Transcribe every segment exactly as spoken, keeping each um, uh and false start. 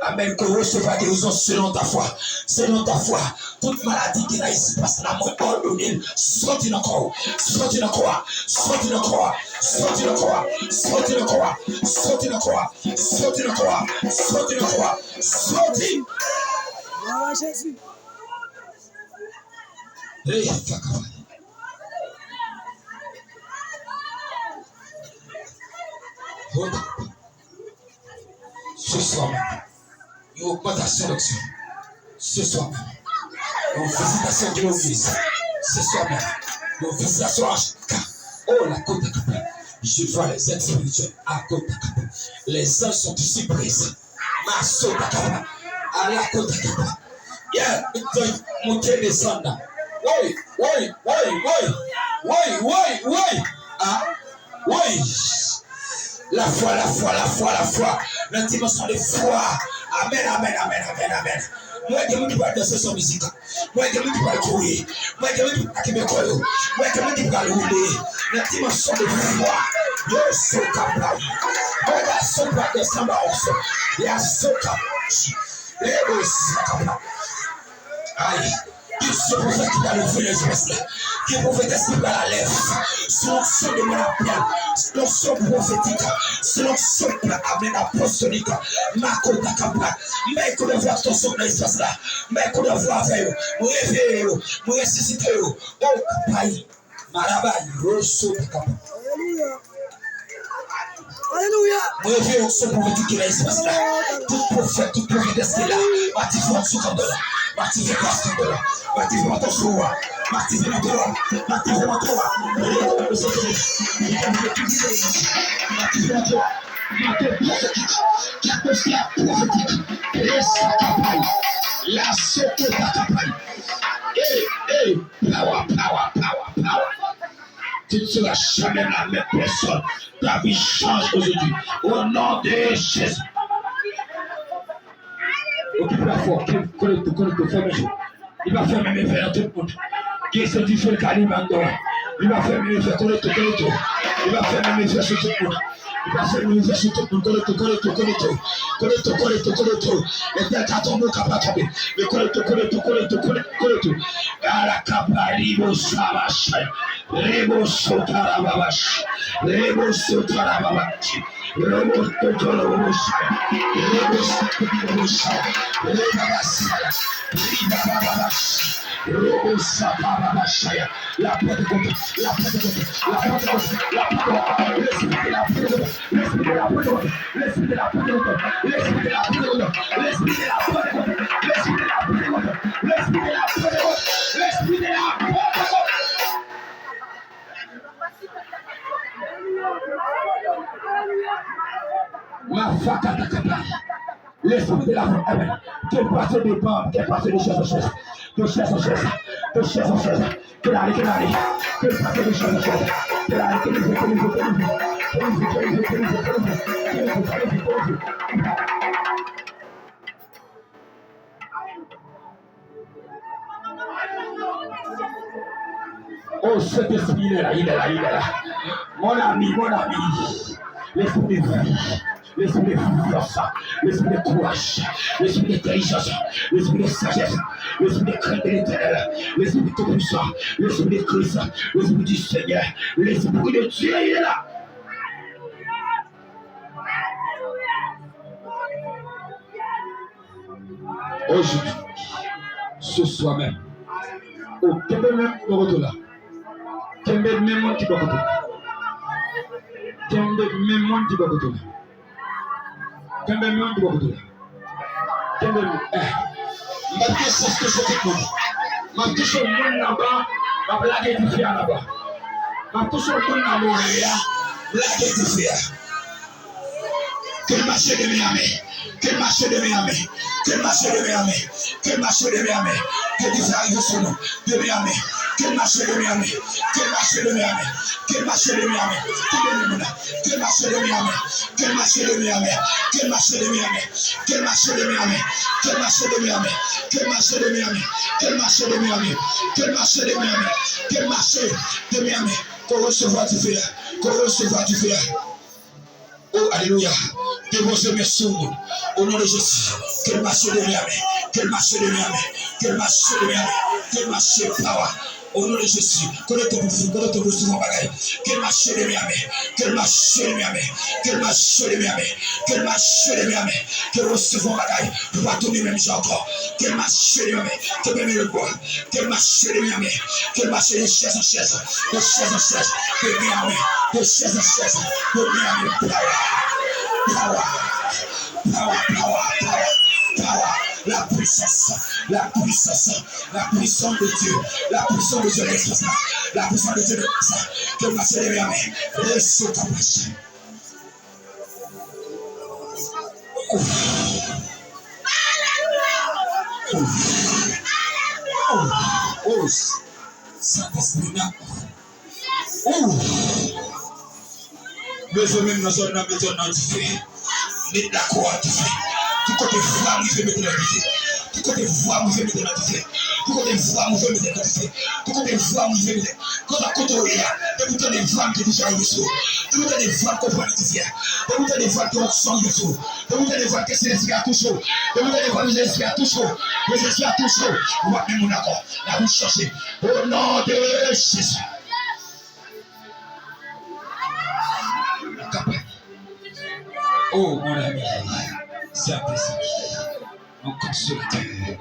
Amèn. Ke w resevwa gerizon selon ta fwa. Selon ta fwa. Tout maladi ki nan espas la, mwen òdone l. Soti nan kò w. Soti nan kò a. Soti nan kò a. Soti nan kò a. Soti nan kò a. Soti nan kò a. Soti nan kò a. Soti nan kò a. Soti. Glwa a Jezi. Hey, fuck. Hold up. Se swa menm. Yon ogmantasyon lonksyon. Se swa menm. Yon vizitasyon glorieuse. Se swa menm. Yon vizitasyon anj. Oh, la kota kapa. Je vois les êtres spirituels. A kota kapa. Les anges sont ici présents. Maso kapa. A la kota kapa. Yeah, monte desann nan. Woy, woy, woy, woy. Woy, woy, woy. Ah. Woy! Lafwa, lafwa, lafwa, lafwa. Nan dimansyon de fwa. Amèn, amèn, amèn, amèn, amèn. Mwen gen moun ki pral danse sou mizik. Mwen gen moun ki pral kouri. Mwen gen moun ki pral kenbe kò yo. Mwen gen moun ki pral woule. Nan dimansyon de fwa. Yo, so kapab. Mwen gason pral danse anba oso. Ya so kapab. Lebo sakapa. Ay. Ki se pwofèt ki pral ouvri lespas la? Ki pwofetès ki pral alèv? Se onksyon de mwen apèl. Se onksyon pwofetik. Se onksyon amèn apostolik. Mako takapa. M bay koudevwa tout onksyon nan espas la. M bay koudevwa avè yo. Mwen reveye yo. Mwen resisite yo. O kapay. Marabay. Roso takapa. Alelouya. Alelouya. Mwen reveye onksyon pwofetik ki nan espas la. Tout pwofèt, tout pwofetès ki la. M aktive onksyon kanto la. M aktive gras kanto la. M aktive manto sou a. M aktive manto a. M aktive manto a. M aktive manto a. Manto pwofetik. Ki atmosfè pwofetik. Esa kapay. La soto pa kapay. Ey, ey. Power, power, power, power. Tu ne seras jamais la même personne. Ta vie change aujourd'hui. Au nom de Jésus. Okipe la fò, konekte, konekte, fèmen je w. Li pa fè menm efè nan tout moun. Gen se dife l ka limen anndan w. Li pa fè menm efè, konekte, konekte. Li pa fè menm efè sou tout moun. Li pa fè menm efè sou tout moun, konekte, konekte, konekte. Konekte, konekte, konekte. Etèl ka tonbe, ou ka pa tonbe. Men konekte, konekte, konekte, konekte, konekte. Ala kapari bo sa machay. Rebo sota rababash. Rebo sota rababash. Rebo sota rababash. Rebo sota rababash. Rebo sota rababash. Rebo sota rababash. Rebo sota rababash. La Pentecôte, la Pentecôte, la Pentecôte, la Pentecôte. L'esprit de la Pentecôte, l'esprit de la Pentecôte, l'esprit de la Pentecôte, l'esprit de la Pentecôte, l'esprit de la Pentecôte, l'esprit de la Pentecôte, l'esprit de la Pentecôte, l'esprit de la Pentecôte. Mafakatakata. L'esprit de la foi. Amen. Que passe de pam, que passe de chaise en chaise. De chaise en chaise. De chaise en chaise. Que la, que la, que passe de chaise en chaise. Que la, que le, que le, que le, que le, que le, que le, que le, que le, que le, que le, que le, que le, que le. Oh, Saint-Esprit, il est là, il est là, il est là. Mon ami, mon ami. L'esprit de vie, l'esprit de force, l'esprit de courage, l'esprit d'intelligence, l'esprit de sagesse, l'esprit de crainte de l'Éternel, l'esprit de Tout-Puissant, l'esprit de Christ, l'esprit du Seigneur, l'esprit de Dieu, il est là. Ojoudi'y, se swa menm. O, kenbe men moun bò kote w la. Kenbe men moun ki bò kote w la. Kenbe men moun ki bò kote w la. Kenbe men moun ki bò kote w la. Kenbe men. Eh. M ap gen sans touche tout moun. M ap touche moun anba, m ap lage dife a anba. M ap touche moun nan move a, m lage dife a. Ke l mache de men a men. Ke l mache de men a men. Ke l mache de men a men. Ke l mache de men a men. Ke dife a rive sou nou. De men a men. Ke l mache de men a men. Ke l mache de men a men. Ke l mache de men a men. Kenbe men moun nan. Ke l mache de men a men. Ke l mache de men a men. Ke l mache de men a men. Ke l mache de men a men. Ke l mache de men a men. Ke l mache de men a men. Ke l mache de men a men. Ke l mache de men a men. Ke l mache de men a men. Ke w resevwa dife a. Ke w resevwa dife a. Oh, alelouya. Depoze men sou moun. O non de Jezi. Ke l mache de men a men. Ke l mache de men a men. Ke l mache de men a men. Ke l mache power. O non de Jezi. Kote tanp ou fou, kote tanp ou fou bagay. Ke l mache de men a men. Ke l mache de men a men. Ke l mache de men a men. Ke l mache de men a men. Ke l resevwa bagay. Pou pa tounen menm jan ankò. Ke l mache de men a men. Ke l mache de men a men. Ke l mache de chèz an chèz. De chèz an chèz. De men a men. De chèz an chèz. De men a men. Power. Power. Power, power, power, power. La puissance, la puissance, la puissance de Dieu, la puissance de Dieu, la puissance de Dieu, ke mache de men a men. Reso kapache. Ouf. Ouf. Ouf. Ouf. Sentespri nan. Ouf. Leve men nan zòn nan, met zòn nan dife. Met lakò a dife. Tout kote vwa m rive, mete nan dife. Tout kote vwa m rive, mete nan dife. Tout kote vwa m rive, mete nan dife. Tout kote vwa m rive, mete. Kote, kote w ye a, depi w tande vwa m, te deja rive sou ou. Depi w tande vwa m, konprann dife a. Depi w tande vwa m, te onksyon rive sou ou. Depi w tande vwa m, ke Sentespri a touche w. Depi w tande vwa m, Sentespri a touche w. Ke Sentespri a touche w. Ou p ap menm moun ankò. Lavi chanje. O non de Jezi. Kapab. Oh, mon ami. Saint-Esprit. Mon consolateur.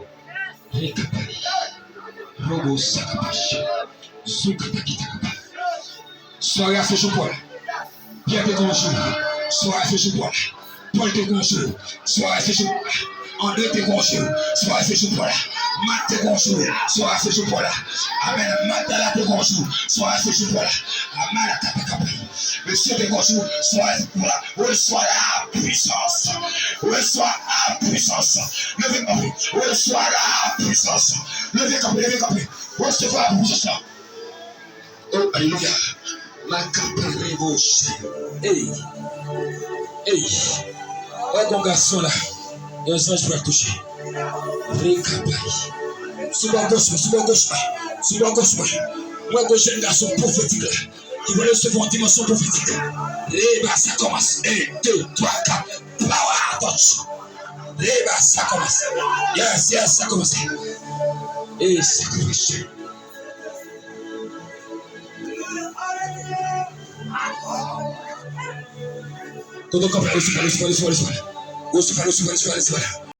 Rekapab. Robo sakapash. Zoukatakitakapash. Sware a se jou Pòl. Pyè te gen yon jou. Sware a se jou Pòl. Pòl te gen yon jou. Sware a se jou Pòl. Andre te gen yon jou. Sware a se jou Pòl. Mat te gen yon jou. Sware a se jou Pòl. Amèn. Magdala te gen yon jou. Sware a se jou Pòl. Amara kapakapa. Mesye te gen yon jou. Sware a se jou Pòl. Resevwa la puissance. Resevwa la puissance. Leve kanpe. Resevwa la puissance. Leve kanpe, leve kanpe. Resevwa la puissance. Oh, alelouya. Makapareboshe. Ey. Ey. Wè gon gason la. Yon zanj pral touche. Rekapay. Sou bò goch mwen, sou bò goch mwen. Sou bò goch mwen. Mwen gon jèn gason pwofetik la. Ki pral resevwa yon dimansyon pwofetik. Reba, sa kòmanse. En, de, twa, kat. Power touch. Reba, sa kòmanse. Yes, yes, sa kòmanse. E sa kòmanse. Kote w kanpe, resevwa, resevwa, resevwa, resevwa. Resevwa, resevwa, resevwa, resevwa.